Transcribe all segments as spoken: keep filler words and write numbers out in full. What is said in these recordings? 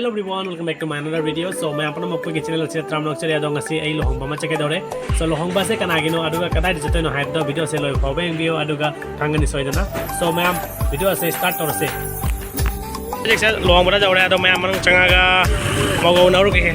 Hello everyone, welcome back to my another video. So ꯃꯌꯥꯝ ꯄꯨꯝꯅꯃꯛ ꯑꯩꯈꯣꯏꯒꯤ channel ꯑꯁꯤꯗ ꯇꯔꯥꯝꯅ ꯑꯣꯛꯆꯔꯤ꯫ ꯑꯗꯣ ꯉꯁꯤ ꯑꯩ ꯂꯨꯍꯣꯡꯕ ꯑꯃ ꯆꯠꯀꯗꯧꯔꯦ꯫ So ꯂꯨꯍꯣꯡꯕꯁꯦ ꯀꯅꯥꯒꯤꯅꯣ ꯑꯗꯨꯒ ꯀꯗꯥꯏꯗ ꯆꯠꯇꯣꯏꯅꯣ ꯍꯥꯏꯕꯗꯣ video ꯑꯁꯦ ꯂꯣꯏꯕ ꯐꯥꯎꯕ ꯌꯦꯡꯕꯤꯌꯨ, ꯑꯗꯨꯒ ꯈꯪꯒꯅꯤ ꯁꯣꯏꯗꯅ꯫ So ꯃꯌꯥꯝ video ꯑꯁꯦ start ꯇꯧꯔꯁꯦ꯫ ꯍꯧꯖꯤꯛꯁꯦ ꯂꯨꯍꯣꯡꯕꯗ ꯌꯧꯔꯦ, ꯑꯗꯣ ꯃꯌꯥꯝ ꯃꯅꯨꯡ ꯆꯪꯉꯒ ꯃꯧꯒꯧꯅꯔꯨꯒꯦ꯫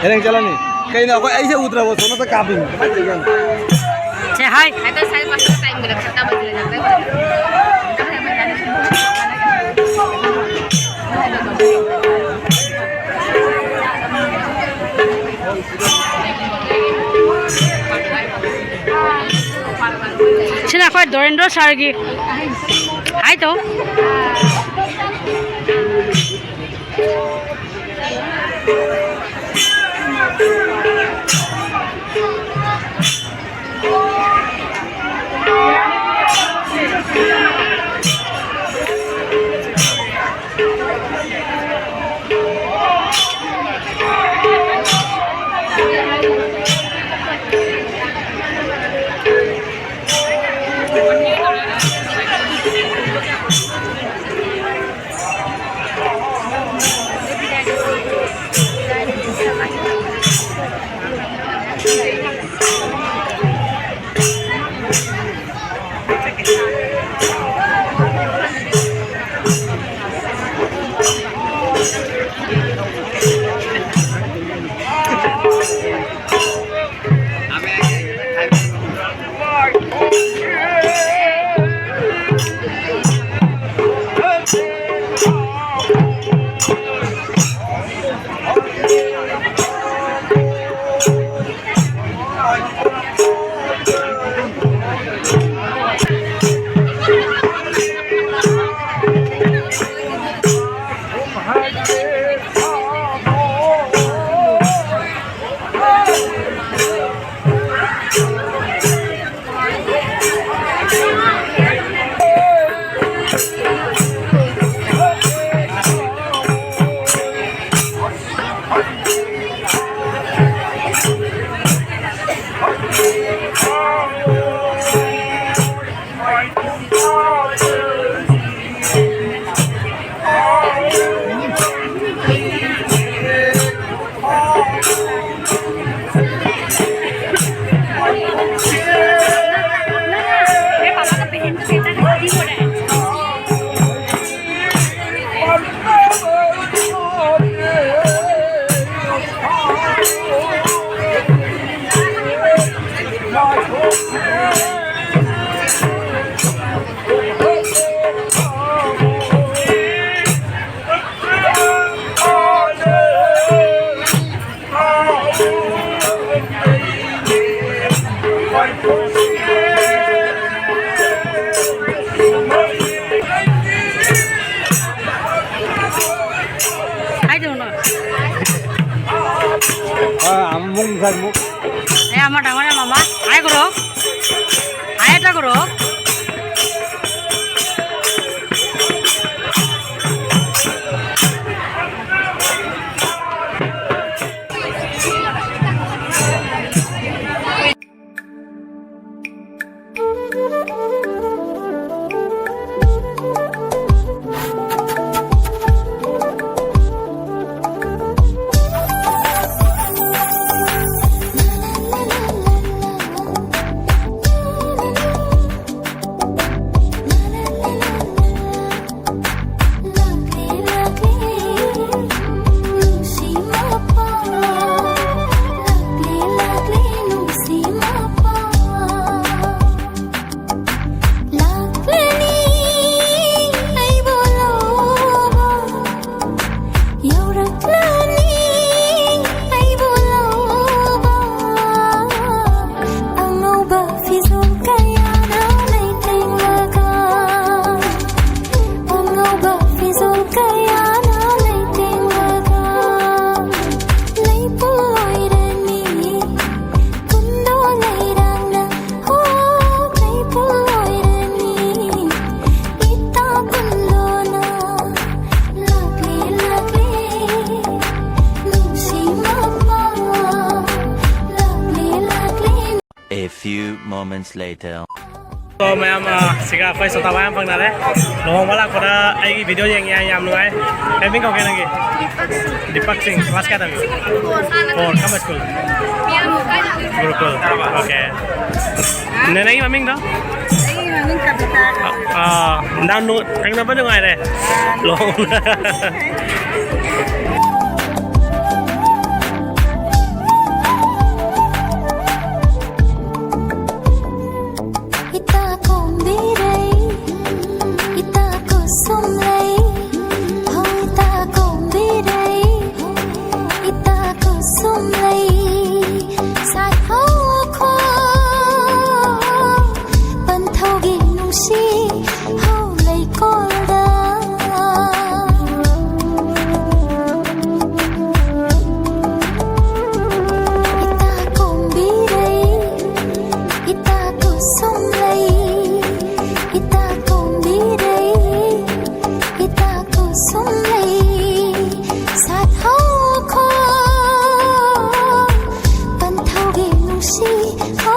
ꯑꯦ, ꯅꯪ ꯆꯠꯂꯅꯤ? ꯀꯩꯅꯣ, ꯑꯩꯈꯣꯏ, ꯑꯩꯁꯦ ꯎꯗ꯭ꯔꯕꯣ? ꯁꯣꯝꯗ ꯀꯥꯞꯄꯤꯅꯤ꯫ ꯁꯦ ꯍꯥꯏ꯫ ꯁꯤꯅ ꯑꯩꯈꯣꯏ ꯗꯣꯔꯦꯟꯗ꯭ꯔꯣ ꯁꯥꯔꯒꯤ ꯍꯥꯏ ꯇꯧ꯫ এই আমাৰ ডাঙৰ মামা, হাই কৰক, হাই এটা কৰক। A few moments later. So, ꯃꯌꯥꯝ, ꯑ, ꯁꯤꯒ ꯑꯩꯈꯣꯏ ꯁꯣꯇꯥ ꯃꯌꯥꯝ ꯐꯪꯅꯔꯦ꯫ ꯂꯨꯍꯣꯡꯕ ꯂꯥꯛꯄꯗ ꯑꯩꯒꯤ video ꯌꯦꯡꯉꯦ ꯍꯥꯏ, ꯌꯥꯝ ꯅꯨꯡꯉꯥꯏ꯫ ꯀꯩ ꯃꯤꯡ ꯀꯧꯒꯦ ꯅꯪꯒꯤ? ꯗꯤꯄꯛ ꯁꯤꯡ꯫ Class ꯀꯌꯥ ꯇꯝꯃꯤ? Four꯫ ꯀꯔꯝꯕ school? ꯒꯨꯔꯨꯀꯨꯜ꯫ Okay꯫ ꯅꯦ, ꯅꯪꯒꯤ ꯃꯃꯤꯡꯗꯣ? ꯑꯩꯒꯤ ꯃꯃꯤꯡ ꯀꯕꯤꯇꯥ꯫ ꯑ, ꯅꯪ ꯅꯨ-, ꯈꯪꯅꯕ ꯅꯨꯡꯉꯥꯏꯔꯦ꯫ ꯂꯨꯍꯣꯡ-, Ita kong birai, ita kusum lei, ho ita kong birai, ita kusum lei, sai ho kho, pan thau gi nungsi, ho lei kol da. ꯁꯨꯝ ꯂꯩ, ꯁꯥꯠꯍꯧꯈꯣ, ꯄꯟꯊꯧꯒꯤ ꯅꯨꯡꯁꯤ, ꯍꯣ,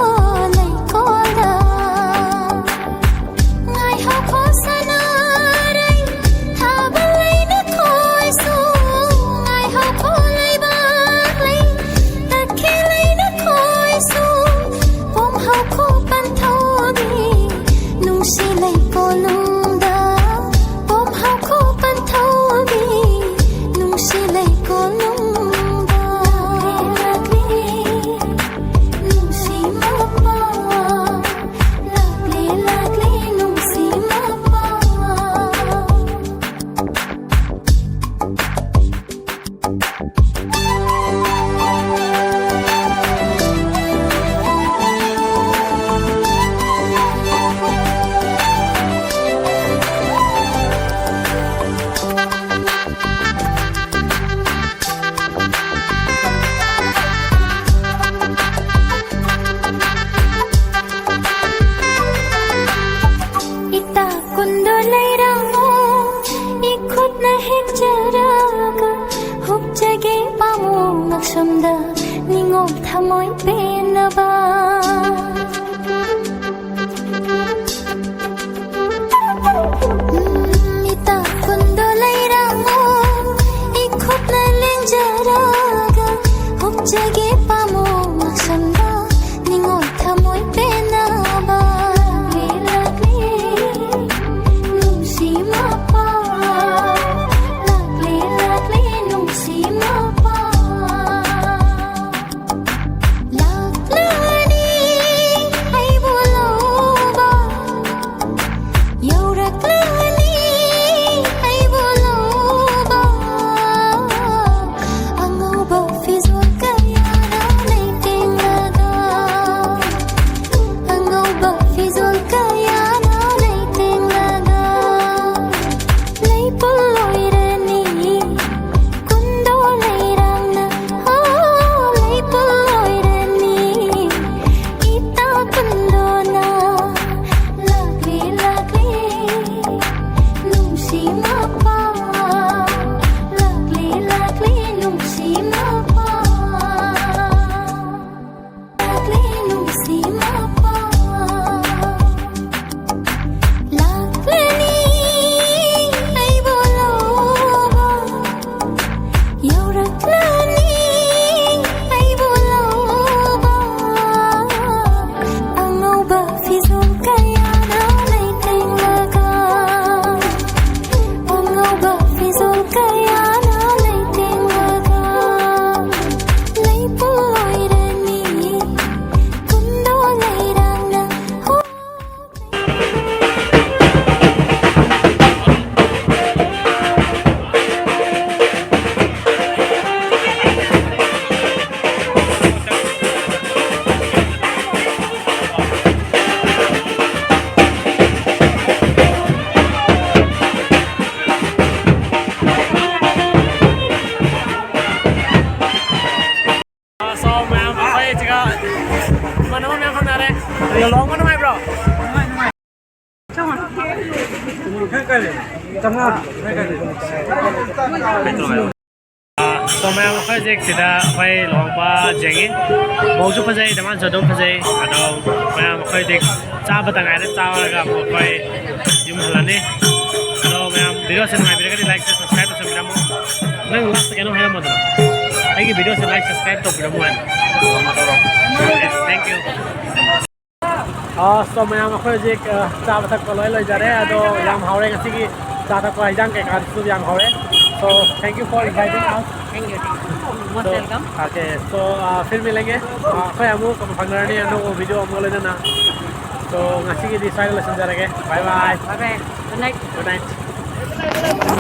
ꯂꯩꯀꯣꯜꯗ꯫ ꯉꯥꯏꯍꯧꯈꯣ ꯁꯅꯥꯔꯩ, ꯊꯥꯕꯜ ꯂꯩꯅꯈꯣꯏꯁꯨ, ꯉꯥꯏꯍꯧꯈꯣ ꯂꯩꯕꯥꯛ ꯂꯩ, ꯇꯈꯦꯜ ꯂꯩꯅꯈꯣꯏꯁꯨ, ꯄꯣꯝꯍꯧꯈꯣ ꯄꯟꯊꯧꯒꯤ ꯅꯨꯡꯁꯤ ꯂꯩꯀꯣꯜꯅꯨꯡꯗ, ꯄꯣꯝꯍꯧꯈꯣ ꯄꯟꯊꯧꯒꯤ ꯅꯨꯡꯁꯤ ꯂꯩꯀꯣꯜꯅꯨꯡꯗ꯫ ꯂꯥꯛꯂꯦ, ꯂꯥꯛꯂꯦ, ꯅꯨꯡꯁꯤ ꯃꯄꯥ, ꯂꯥꯛꯂꯦ, ꯂꯥꯛꯂꯦ, ꯅꯨꯡꯁꯤ ꯃꯄꯥ꯫ ꯏꯇꯥ ꯀꯨꯟꯗꯣ ꯂꯩꯔꯥꯡꯉꯣ, ꯏꯈꯨꯠꯅ ꯍꯦꯛꯆꯔꯒ ꯍꯨꯞꯆꯒꯦ ꯄꯥꯃꯨ ꯉꯛꯁꯝꯗ ꯅꯤꯡꯉꯣꯝ ꯊꯃꯣꯏ ꯄꯦꯟꯅꯕ꯫ ꯎꯝ, ꯏꯇꯥ ꯀꯨꯟꯗꯣ ꯂꯩꯔꯥꯡꯉꯣ, ꯏꯈꯨꯠꯅ ꯂꯦꯡꯖꯔꯒ ꯍꯨꯞꯆꯒꯦ ꯄꯥꯃꯨ ꯉꯛꯁꯝꯗ ꯅꯤꯡꯉꯣꯝ ꯊꯃꯣꯏ ꯄꯦꯟꯅꯕ꯫ ꯂꯥꯛꯂꯦ, ꯂꯥꯛꯂꯦ, ꯅꯨꯡꯁꯤ ꯃꯄꯥ, ꯂꯥꯛꯂꯦ, ꯂꯥꯛꯂꯦ, ꯅꯨꯡꯁꯤ ꯃꯄꯥ꯫ ꯂꯥꯛꯂꯅꯤ, ꯂꯨꯍꯣꯡꯕ ꯅꯨꯡꯉꯥꯏꯕ꯭ꯔꯣ? ꯆꯥꯝꯃꯉꯥ꯫ So, ꯃꯌꯥꯝ, ꯑꯩꯈꯣꯏ ꯍꯧꯖꯤꯛ ꯁꯤꯗ ꯑꯩꯈꯣꯏ ꯂꯨꯍꯣꯡꯕ ꯌꯦꯡꯉꯤ꯫ ꯃꯧꯁꯨ ꯐꯖꯩ, ꯗꯃꯥꯟꯁꯨ ꯑꯗꯨꯝ ꯐꯖꯩ꯫ ꯑꯗꯣ ꯃꯌꯥꯝ, ꯑꯩꯈꯣꯏ ꯍꯧꯖꯤꯛ ꯆꯥꯕꯇ ꯉꯥꯏꯔꯦ, ꯆꯥꯔꯒ ꯑꯃꯨꯛ ꯑꯩꯈꯣꯏ ꯌꯨꯝ ꯍꯜꯂꯅꯤ꯫ ꯑꯗꯣ ꯃꯌꯥꯝ, video ꯁꯦ ꯅꯨꯡꯉꯥꯏꯕꯤꯔꯒꯗꯤ like ꯁꯦ subscribe ꯇꯧꯁꯟꯕꯤꯔꯝꯃꯣ꯫ ꯅꯪ last ꯀꯩꯅꯣ ꯍꯥꯏꯔꯝꯃꯣꯗꯅ, ꯑꯩꯒꯤ video ꯁꯦ like subscribe ꯇꯧꯕꯤꯔꯝꯃꯣ ꯍꯥꯏꯅ꯫ Okay, thank you. ꯑ, so ꯃꯌꯥꯝ, ꯑꯩꯈꯣꯏ ꯍꯧꯖꯤꯛ, ꯑ, ꯆꯥꯕ ꯊꯛꯄ ꯂꯣꯏ ꯂꯣꯏꯖꯔꯦ, ꯑꯗꯣ ꯌꯥꯝ ꯍꯥꯎꯔꯦ ꯉꯁꯤꯒꯤ ꯆꯥ ꯊꯛꯄ, ꯍꯤꯟꯖꯥꯡ ꯀꯩꯀꯥꯁꯨ ꯌꯥꯝ ꯍꯥꯎꯔꯦ꯫ So, thank you for inviting us. Thank you. Most So, welcome. Okay, so, ꯑ, फिर मिलेंगे. ꯑ, ꯑꯩꯈꯣꯏ ꯑꯃꯨꯛ ꯐꯪꯅꯔꯅꯤ ꯑꯅꯧꯕ video ꯑꯃꯒ ꯂꯣꯏꯅꯅ꯫ So, ꯉꯁꯤꯒꯤꯗꯤ ꯁ꯭ꯋꯥꯏꯗ ꯂꯣꯏꯁꯤꯟꯖꯔꯒꯦ. Bye bye. Bye bye. Good night. Good night.